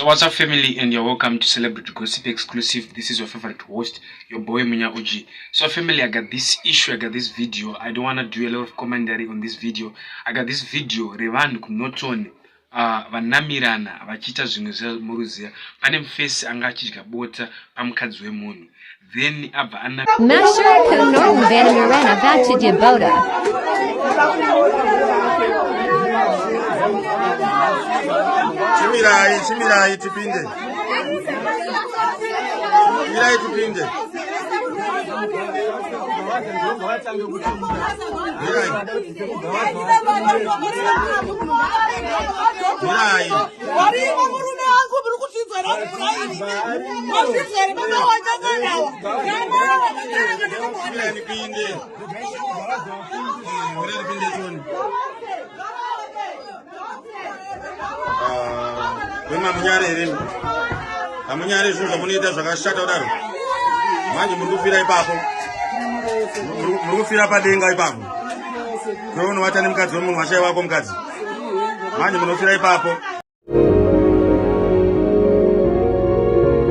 So what's up, family, and you're welcome to Celebrity Gossip Exclusive. This is your favorite host, your boy Munya Uji. So family, I got this issue, I got this video. I don't want to do a lot of commentary on this video. I got this video, Revandu Kunoton, Vanamirana, achiita zvinhu muruzia, pane face anga achidya pamukadzi wemunhu. Then ava Masher Norton Vanamirana Vatidya Boda. Chimirai tipinde. Chimirai tipinde. Mirai. Warima murume wangu biri kuchizera Ukraini. Wachizera baba wachanganawa. Chimirai tipinde. Chimirai tipinde choni. Wema munyare rini. Amunyare zvinhu zvamunoita zvakashata kudaro. Manje muri kufira ipapo. Muri kufira padenga ipapo. Unoona wata nemukadzi wemunhu washaya wako mukadzi. Manje munofira ipapo.